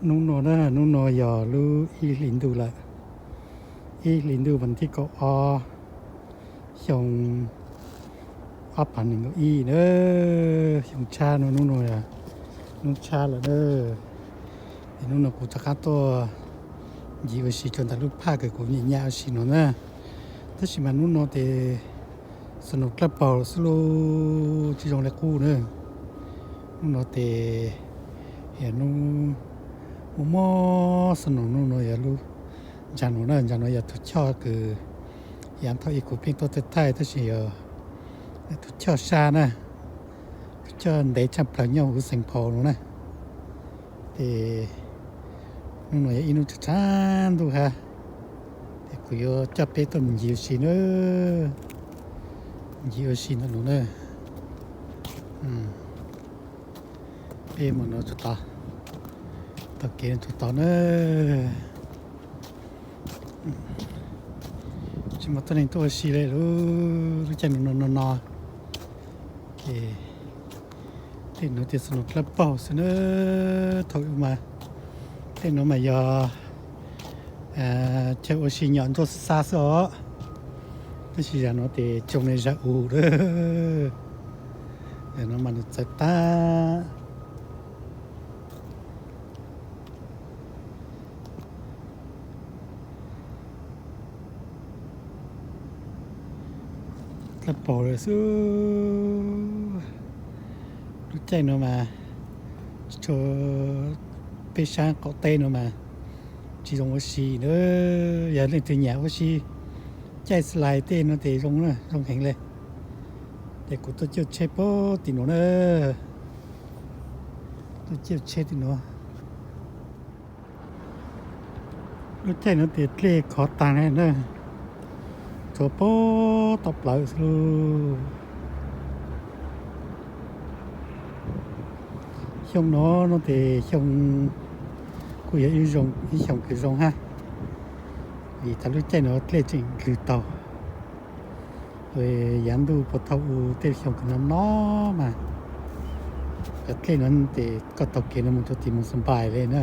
Hnub no na, hnub no yog lub ib hlis ntuj lawm, ib hlis ntuj vas thib kaum ob, xyoo ob phav nees nkaum ib na, xyoo tshab no, hnub no yog hnub tshab lawm na. Es hnub no kuv rov qab tuaj ncig ua si rau ntawm lub phaj kws kuv nyam nyam ua si no na. Tab sis mas hnub no ces snow dlawb paug xwb lauj, tsis zoo li qub na. Hnub no ces yog hnub muaj mob snow, hnub no yog lub, ntsa no na, ntsa no yog tus choj kws yav thaum ub kuv pheej tuaj thaij thaij tab sis yog tus choj sab na, tus choj ntev tshaj plaws nyob huv Xeem Phaus no na. Ces hnub no yog ib hnub tshav tshav ntuj hab, ces kuv yuav coj peb tuaj mus ncig ua si na, ncig ua si ntawm no na. Peb mus no tod, taug kev no tod na. Tsis muaj tuab neeg tuaj ua si li lub, lub caij no no no. Ces tej no ces snow dlawb paug xwb na. Thaum ub mas tej no mas yog chaw ua si nyom ntsuab xwb xab xwb os. Tab sis zaum no ces tsoo li zaum ub lawm. Zaum no mas nws txawv tag. Dlawb paug lawm xwb. Lub caij no mas tsis tshua, peb sab qaum teb no mas tsis zoo ua si na. Yog leej twg nyiam ua si caij slide tej no ces zoo na, zoo heev li. Ces kuv tuaj caij tsheb puag tim no na. Tuaj caij tsheb tim no. Lub caij no ces dlej khov tag na, tshuav puag tom plawv xwb lauj. Xyoo no no ces xyoo kuj yog ib zoo, ib xyoo kws zoo hab, vim tas lub caij no dlej tseem dlhws taug. Yav ntuj puag thaum ub tej xyoo kws no no mas cov dlej no ces koj taug kev no mus rau tim Moos Xas Npais li na,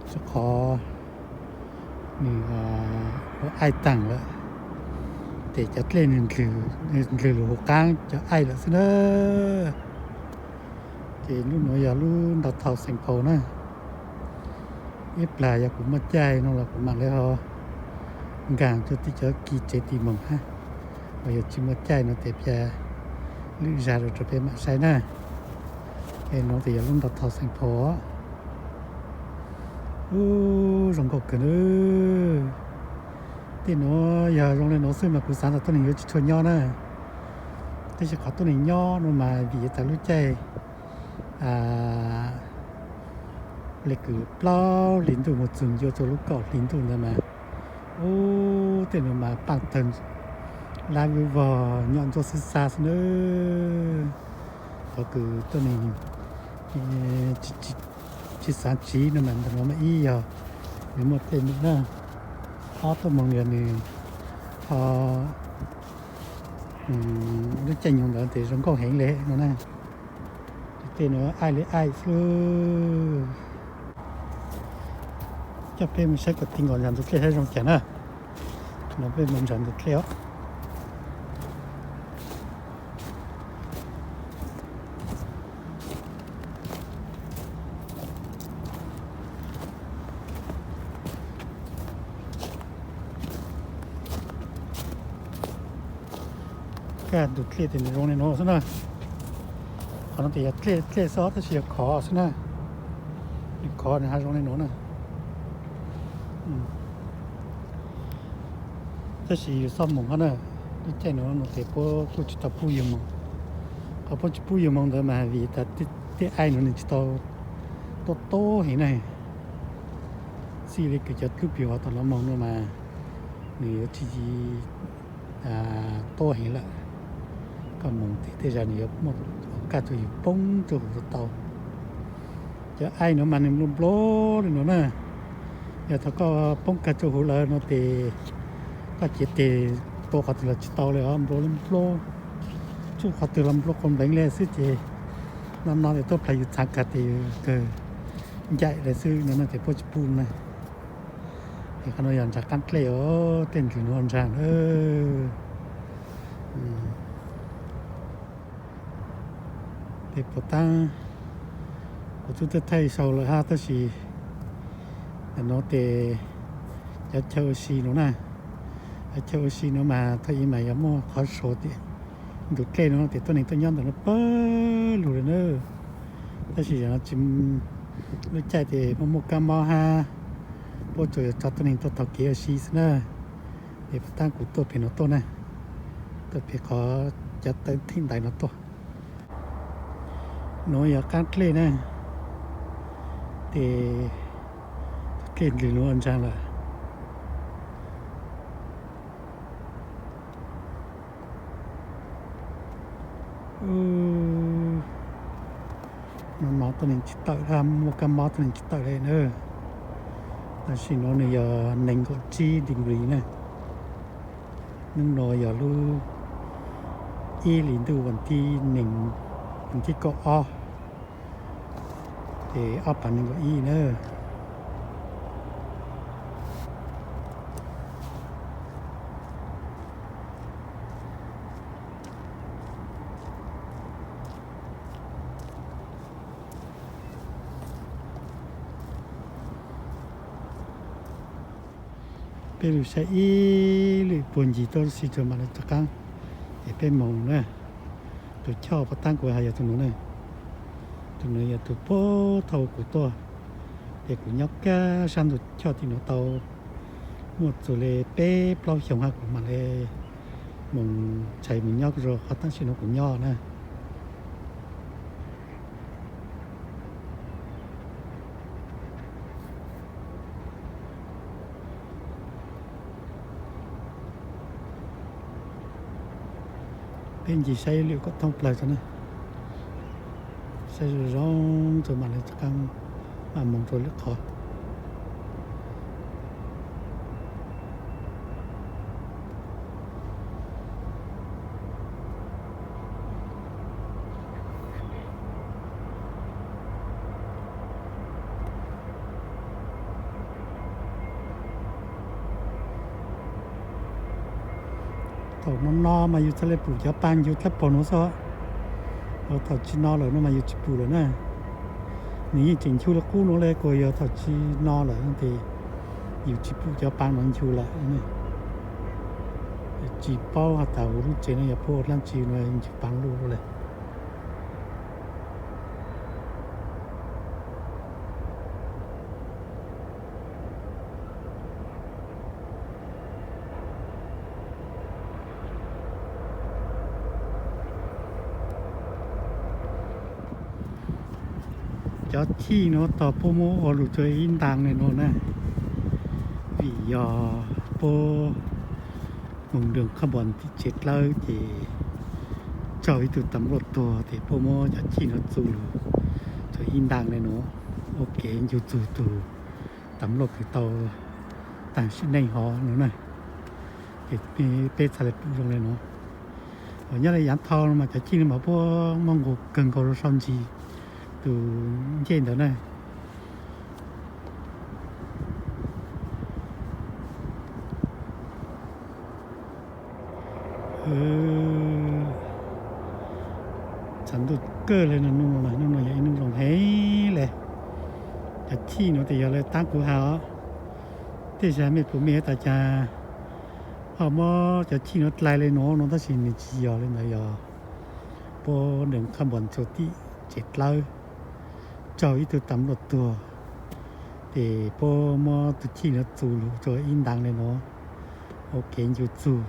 rau qhov nws ua aij taag lawm, ces cov dlej nws dlhws lug huv qaab cov aij lawm xwb na. Ces lub nuav yog lub downtown Xeem Phaus na. Ib plag yog kuv muaj caij no los kuv mam li ho nkaag rua tim cov kis tsev tim moog hab, los yog tsis muaj caij no ces pia lwm zag rua rau peb mam saib na. Es no ces yog lub downtown Xeem Phaus. Ub, zoo nkauj kawg na. Tej nuav yog zoo li nuav xwb mas kuv xaav tas tuab neeg yuav tsis tshua nyob na. Tab sis qhov tuab neeg nyob no mas vim tas lub caij le kws plaub hli ntuj mus txug ncua rau lub kaum hli ntuj ntawd mas, ub, tej nuav mas paaj tawg lab vwb vog nyom ntsuab xwb xab xwb na. Qhov kws tuab neeg tsis xaav tsiv no mas ntawm nuav mas ib yog nws muaj dlej moog na, ob tuaj moog yog nws ho lub caij nyoog ntawd ces zoo nkauj heev li no na. Tej nuav aij li aij xwb. Coj peb mus saib kom ti nkaus ntawm ntug dlej saib zoo cas na. No peb mus ntawm ntug dlej os. Kaj ntug dlej tes nws zoo li no xwb na. Qhov no tes yog dlej xwb tab sis yog khov xwb na. Nws khov nws ho zoo li no na. Tab sis yus xob moog hab na, lub caij no no tes puab kuj tsis tau pub yus moog. Qhov puab tsis pub yus moog ntawd mas vim tas tej aij no nws tsis tau tuab tuab heev na. Txij li kws cov dlub plis hov tau los moog no mas nws yuav tsis tuab heev lawm. Koj moog tes tej zag nws yuav muaj kaj rua yus poob rua huv tau. Cov aij no mas nws nplua nplua li no na. Yog thaum koj poob kag rua huv lawm no tes koj cev tes tua qhov twg los tsis tau li os, nplua li nplua. Tsuj qhov twg los nplua quas npleev li xwb ces no no tes tuab plag yus txhav kag tes kawg ncaim lawm xwb no ces puab tsis pub na. Es qhov no yog ntshav qaab dlej os, tej ntawm nuav ua ntsag na. Ces puas taab, kuv tub twb thaij sau lawm hab, tab sis ntawm no ces cov chaw ua si no na, cov chaw ua si no mas thaum ub mas yog muaj qhov suav tias ntug dlej no ces tuab neeg tuaj nyob ntawm no pawg lug lawm na. Tab sis yog no tsis, lub caij ces muaj muaj kab mob hab, puab tsuas yog tso tuab neeg tuaj taug kev ua si xwb na. Es puas taab kuv tuaj pem no tuaj na, tuaj pem qhov cov tawb theej ntaiv no tuaj. Nuav yog qaab dlej na, ces dlej ntawm nuav ua ntsag lawm. No no tuab neeg tsis tawm, muaj kab mob tuab neeg tsis tawm li na. Tam sim no nws yog nees nkaum tsib degree na. Hnub no yog lub ib hlis ntuj vas thib nees, vas thib kaum ob, ces ob phav nees nkaum ib na. Peb lug saib ib lwm puag ncig tuaj si tsuas mam li rov qaab, es peb moog na. Tus choj puag taab kuv has yog tus nuav na. Tus nuav yog tus puag thaum kuv tuaj, ces kuv nyob kag sab ntug choj tim nuav tau muaj txug li peb plaub xyoos hab kuv mam li moog tshais moog nyob rua qhov tam sim no kuv nyob na. Peb ncig saib ib lwm kom thoob plawg tso na. Saib zoo zoo tso mam li rov qaab mam moog rua lwm qhov. Thaum no no mas yus txhaj le pum cov paag ncu dlab paug nuav xwb. Thaum tsis no lawm no mas yus tsis pum lawm na. Nws yeej tseem ncu li qub nuav le, kuas yog thaum tsis no lawm ces yus tsis pum cov paag nuav ncu lawm. Tsis paub has tas huv lub tsev no yog puab ua dlaab tsi no ncu paag luj le. Cov chij nuav tog puab muab ua lug rua ib ntaag le nuav na, vim yog puab moog dlej qhab npua tim tsev dlawb ces raug ib tug tam luaj tuag ces puab muab cov chij nuav txu lug rua ib ntaag le nuav, ua kev ncu txug tug tam luaj kws tau taag sim neej hov nuav na. Ces peb txhaj le pum zoo le nuav. Nyob le yaav dhau no mas cov chij no mas puab muab nqug kawg nkaus rua sau ntsis tus ncej ntawd na. Tshav ntuj kawg le, nub no yog ib nub zoo heev le. Cov chij nuav tes yog le taab kuv has os, tej zag mej puas mej tas cas ho muab cov chij nuav dlai le nuav no, tab sis nws tsis yog le ntawd, yog puab dlej qhab npua txug tim tsev dlawb raug ib tug tam luaj tuag, ces puab muab tus chij nuav txu lug rua ib ntaag le nuav, ua kev ncu txug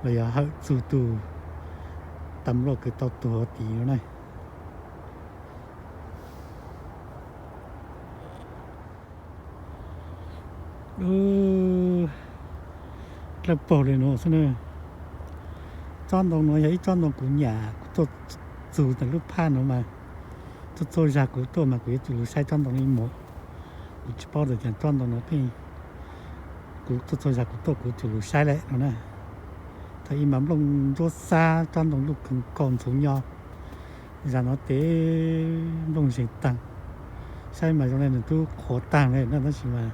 los yog hawm txug tug tam luaj kws tau tuag tid nuav na. Dlawb paug le nuav xwb na. Tsob ntoo nuav yog ib tsob ntoo kuv nyam kuv tuaj txug ntawm lub phaj nuav mas, txhua txhua zag kuv tuaj mas kuv yuav tsum lug saib tsob ntoo nuav ib muag. Kuv tsis paub tas cas tsob ntoo nuav pheej, kuv txhua txhua zag kuv tuaj kuv tsum lug saib le nuav na. Thaum ub mas nplooj ntsuab xab tsob ntoo luj kawg nkaus ntxhuv nyo, zag nuav tes nplooj zeeg taag, Saib mas zoo li nws twb qhuav tag li no tab sis mas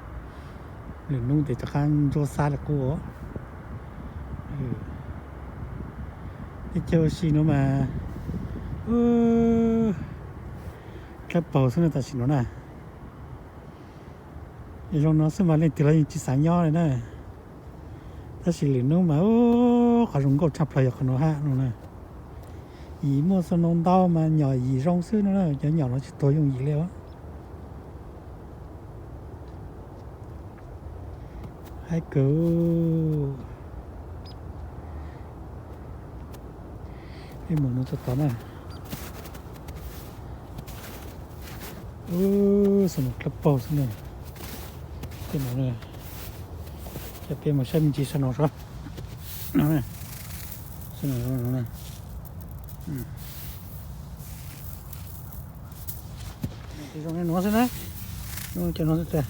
lwm hnub ces rov qab ntsuab xab li qub. Teb chaws ua si no mas dlawb paug xwb na tam sim no na. Zoo no xwb mas leej twg los yeej tsis xav nyob li na. Tab sis lwm hnub mas qhov zoo nkauj tshaj plaws yog qhov no hab no na. Yim muaj snow ntau mas nyom yim zoo xwb no na, cov nyom no tsis tuag yooj yim li os. Haib kawg. Peb mus no txog tod na. Snow dlawb paug xwb na. Tej no, ces peb mus saib me ntsis snow sov. Snow no. Ces zoo li no xwb na. Cov no xwb tiag.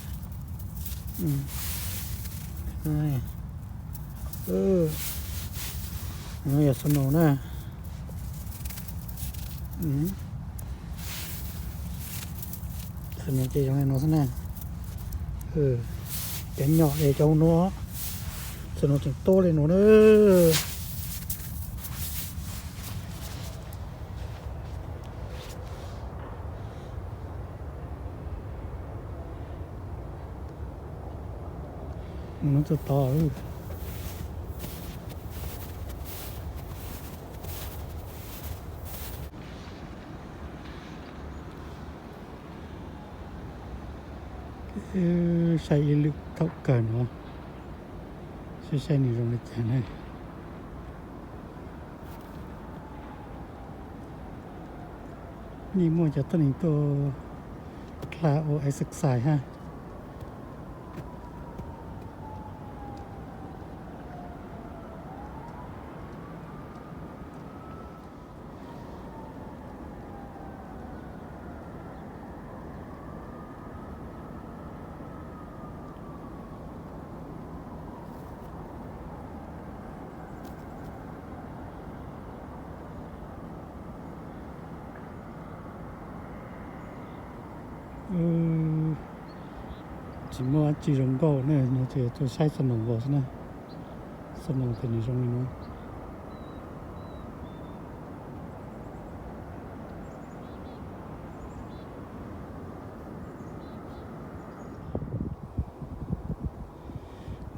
No yog snow na. Snow ces zoo li no xwb na. Cov nyom es cov no, snow tseem tuaj li no na. Mus no txog tod. Saib ib lwm thaum kawg no, saib saib nws zoo li cas na. Nej muaj cov tuab neeg tuaj dlha ua exercise hab. Tsis muaj dab tsi zoo nkauj na, no tsuas yog tuaj saib snow nkaus xwb na. Snow ces nws zoo li no.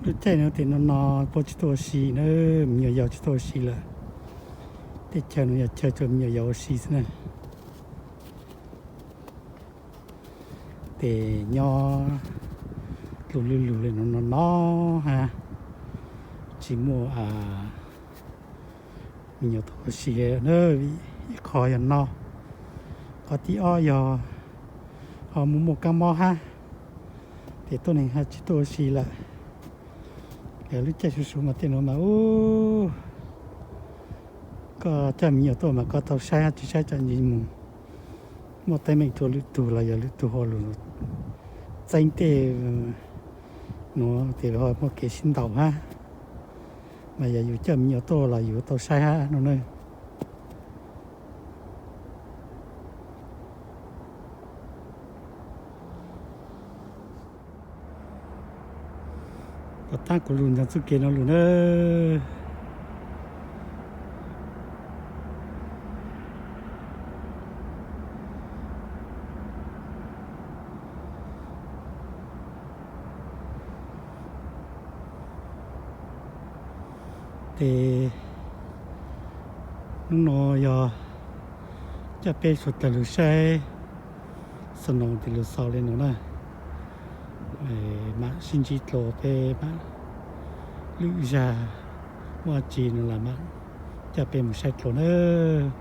Lub caij no tes no no puab tsis tuaj ua si na, me nyuam yaus tsis tuaj ua si lawm. Tej chaw no yog chaw rau me nyuam yaus ua si xwb na. Tes nyob lug lug lug li no no no hab, tsis muaj me nyuam tuaj ua si na. Ib qho yog no, qhov thib ob yog ho muaj muaj kab mob hab, tes tuab neeg hab tsis tuaj ua si lawm. Yog lub caij su su mas tej nuav mas ub, koj coj me nyuam tuaj mas koj tau saib hab tsis saib tsam ntsig mus muaj teeb meem rua lwm tug los yog lwm tug ho lug txeeb tej nuav tes ho muaj kev sib ntaus hab. Mas yog yus coj me nyuam tuaj los yus tau saib hab no na. Tom taab kuv lug ntawm txuj kev no lug na. Tes hnub no yog coj peb suav dlawg lug saib snow tes lug xaus le nuav na. Mam sib ntsib dlua peb mam lwm zag muaj dab tsi no los mam coj peb mus saib dlua nawb.